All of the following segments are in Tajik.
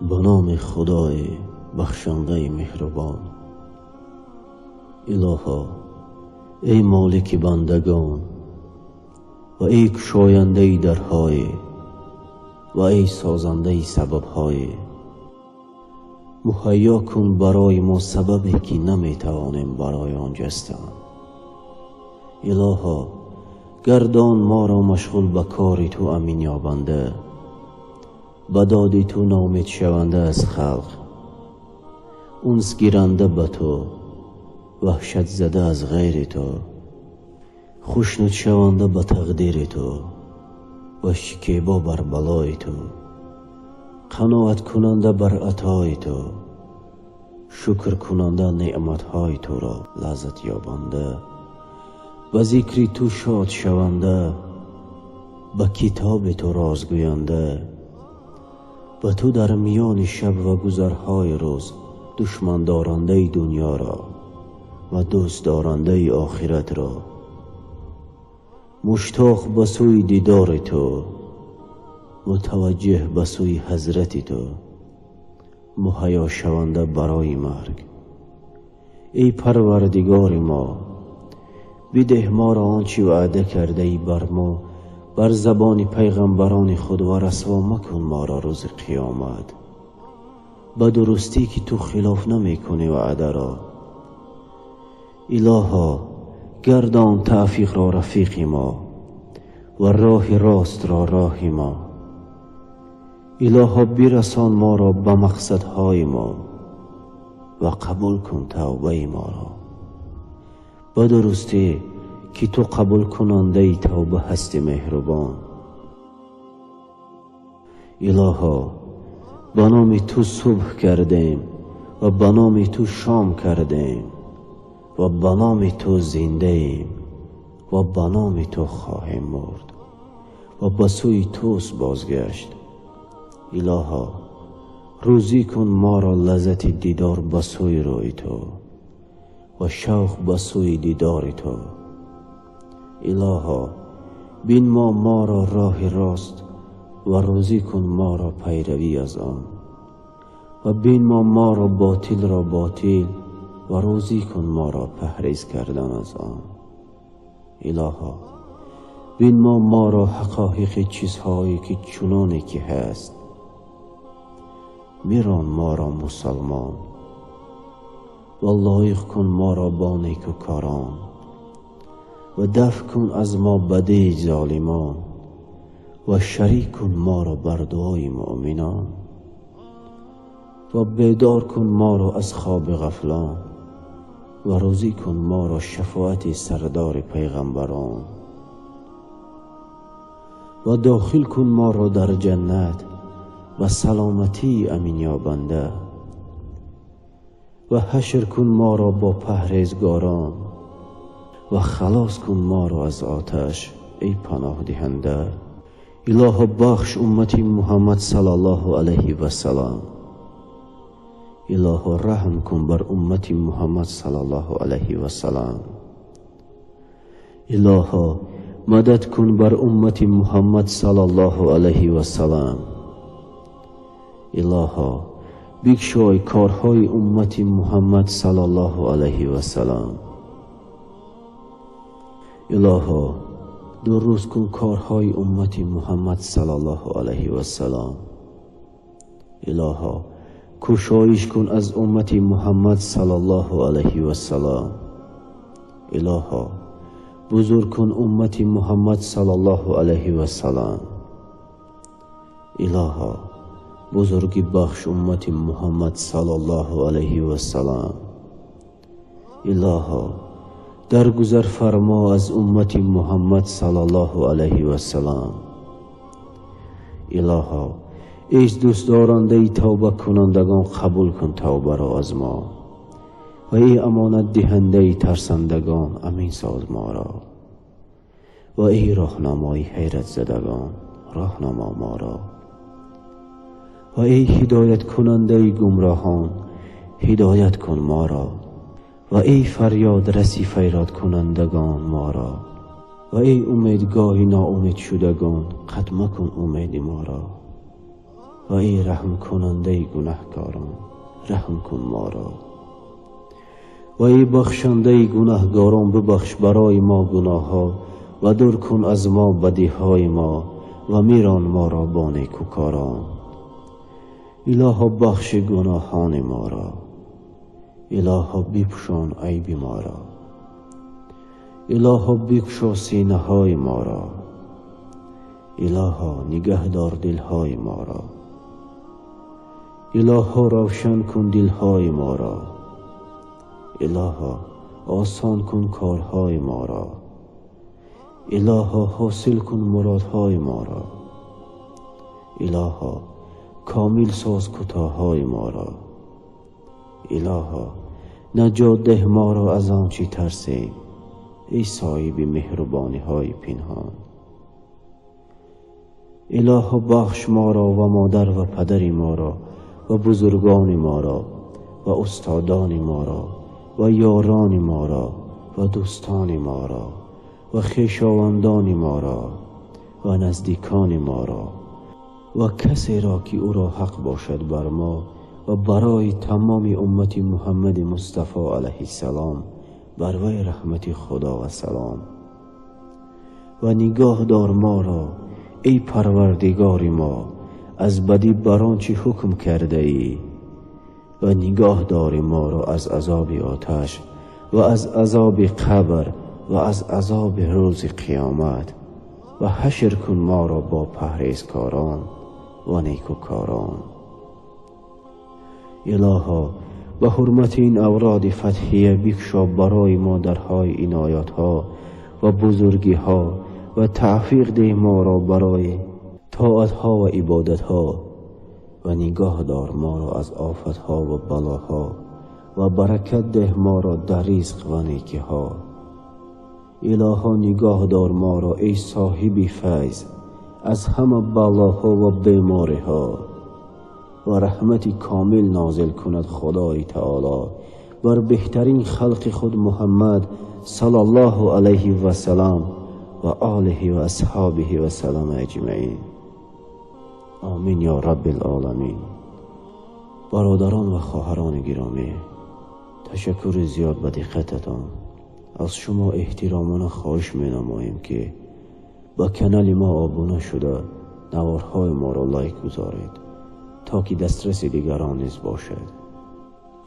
Ба номи Худои бахшандаи меҳрубон. Илоҳо, эй молики бандагон ва эй кушояндаи дарҳои ва эй созандаи сабабҳои, муҳайё кун барои мо сабабе ки наметавонем барои он ҷастан. Илоҳо, гардон моро машғул ба кори ту амин ёбанда, ба доди ту ноумедшаванда аз халқ, унсгиранда ба ту, ваҳшатзада аз ғайри ту, хушнудшаванда ба тақдири ту ва шикебо бар балои ту, қаноаткунанда бар атои ту, шукркунанда неъматҳои туро лаззат ёбанда, ба зикри ту шод шаванда, ба китоби ту розгӯянда, ба ту дар миёни шаб ва гузарҳои рӯз душмандорандаи дунёро ва дӯстдорандаи охиратро, муштоқ ба сӯи дидори ту, мутаваҷҷеҳ ба сӯи ҳазрати ту, муҳайёшаванда барои марг. Эй Парвардигори мо, бидеҳ моро он чӣ ваъда кардаӣ бар мо бар забони пайғамбарони худ ва расво макун моро рӯзи қиёмат, ба дурустӣ ки ту хилоф намекунӣ ваъдаро. Илоҳо, гардон тавфиқро рафиқи мо ва роҳи ростро роҳи мо. Илоҳо, бирасон моро ба мақсадҳои мо ва қабул кун тавбаи моро, ба дурустӣ ки ту қабулкунандаи тавба ҳасти меҳрубон. Илоҳо, ба номи ту субҳ кардем ва ба номи ту шом кардем ва ба номи ту зиндаем ва ба номи ту хоҳем мурд ва ба сӯи туст бозгашт. Илоҳо, рӯзӣ кун моро лаззати дидор ба сӯи рӯи ту ва шавқ ба сӯи дидори ту. Илоҳо, бинмо моро роҳи рост ва рӯзӣ кун моро пайравӣ аз он, ва бинмо моро ботилро ботил ва рӯзӣ кун моро паҳрез кардан аз он. Илоҳо, бинмо моро ҳақоиқи чизҳое ки чуноне ки ҳаст. Мирон моро мусалмон ва лоиқ кун моро бо некукорон ва дафъ кун аз мо бадии золимон ва шарик кун моро бар дуои муъминон ва бедор кун моро аз хоби ғафлон ва рӯзӣ кун моро шафоати сардори пайғамбарон ва дохил кун моро дар ҷаннат ба саломатии аминёбанда ва ҳашр кун моро бо паҳрезгорон ва халос кун моро аз оташ, эй паноҳдиҳанда. Илоҳо, бахш уммати Муҳаммад саллаллоҳу алайҳи васалам. Илоҳо, раҳм кун бар уммати Муҳаммад саллаллоҳу алайҳи васалам. Илоҳо, мадад кун бар уммати Муҳаммад саллаллоҳу алайҳи васалам. Илоҳо, бикшой корҳои уммати Муҳаммад саллаллоҳу алайҳи васалам. Илоҳо, дуруст кун корҳои уммати Муҳаммад саллаллоҳу алайҳи васалам. Илоҳо, кушоиш кун аз уммати Муҳаммад саллаллоҳу алайҳи васалам. Илоҳо, бузург кун уммати Муҳаммад саллаллоҳу алайҳи васалам. Илоҳо, бузургӣ бахш уммати Муҳаммад саллаллоҳу алайҳи васалам. Илоҳо, даргузар фармо аз уммати Муҳаммад саллаллоҳу алайҳи васалам. Илоҳо, эй дӯстдорандаи тавбакунандагон, қабул кун тавбаро аз мо ва эй амонатдиҳандаи тарсандагон, амин соз моро ва эй роҳнамои ҳайратзадагон, роҳнамо моро ва эй ҳидояткунандаи гумроҳон, ҳидоят кун моро ва эй фарёдраси фарёдкунандагон моро ва эй умедгоҳи ноумедшудагон, қатъ макун умеди моро. ва эй раҳмкунандаи гунаҳкорон, раҳм кун моро. Ва эй бахшандаи гунаҳгорон, бибахш барои мо гуноҳҳо ва дур кун аз мо бадиҳои мо ва мирон моро бо некӯкорон. Илоҳо, бахши гуноҳони моро. Илоҳо, бипӯшон айби моро. Илоҳо, бикушо синаҳои моро. Илоҳо, нигаҳдор дилҳои моро. Илоҳо, равшан кун дилҳои моро. Илоҳо, осон кун корҳои моро. Илоҳо, ҳосил кун муродҳои моро. Илоҳо, комил соз кӯтоҳҳои моро. Илоҳо, наҷот деҳ моро аз он чӣ тарсем, эй соҳиби меҳрубониҳои пинҳон. Илоҳо, бахш моро ва модар ва падари моро ва бузургони моро ва устодони моро ва ёрони моро ва дӯстони моро ва хешовандони моро ва наздикони моро ва касеро ки ӯро ҳақ бошад бар мо ва барои тамоми уммати Муҳаммади Мустафо алайҳиссалом, бар вай раҳмати Худо ва салом. Ва нигоҳ дор моро, эй Парвардигори мо, аз бадӣ бар он чӣ ҳукм кардаӣ ва нигоҳ дори моро аз азоби оташ ва аз азоби қабр ва аз азоби рӯзи қиёмат ва ҳашр кун моро бо парҳезкорон ва некӯкорон. Илоҳо, ба ҳурмати ин авроди фатҳия бикушо барои мо дарҳои иноятҳо ва бузургиҳо ва тавфиқ деҳ моро барои тоатҳо ва ибодатҳо ва нигоҳ дор моро аз офатҳо ва балоҳо ва баракат деҳ моро дар ризқ ва некиҳо. Илоҳо, нигоҳ дор моро, эй соҳиби файз, аз ҳама балоҳо ва бемориҳо ва раҳмати комил нозил кунад Худои Таоло бар беҳтарин халқи худ Муҳаммад саллаллоҳу алайҳи васалам ва олиҳи ва асҳобиҳи ва салам аҷмаин. Омин ё Раббил оламин. Бародарон ва хоҳарони гиромӣ, ташаккури зиёд ба диққататон. Аз шумо эҳтиромона хоҳиш менамоем, ки ба канали мо обуна шуда, наворҳои моро лайк гузоред, то ки дастраси дигарон низ бошад.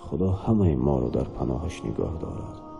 Худо ҳамаи моро дар паноҳаш нигоҳ дорад.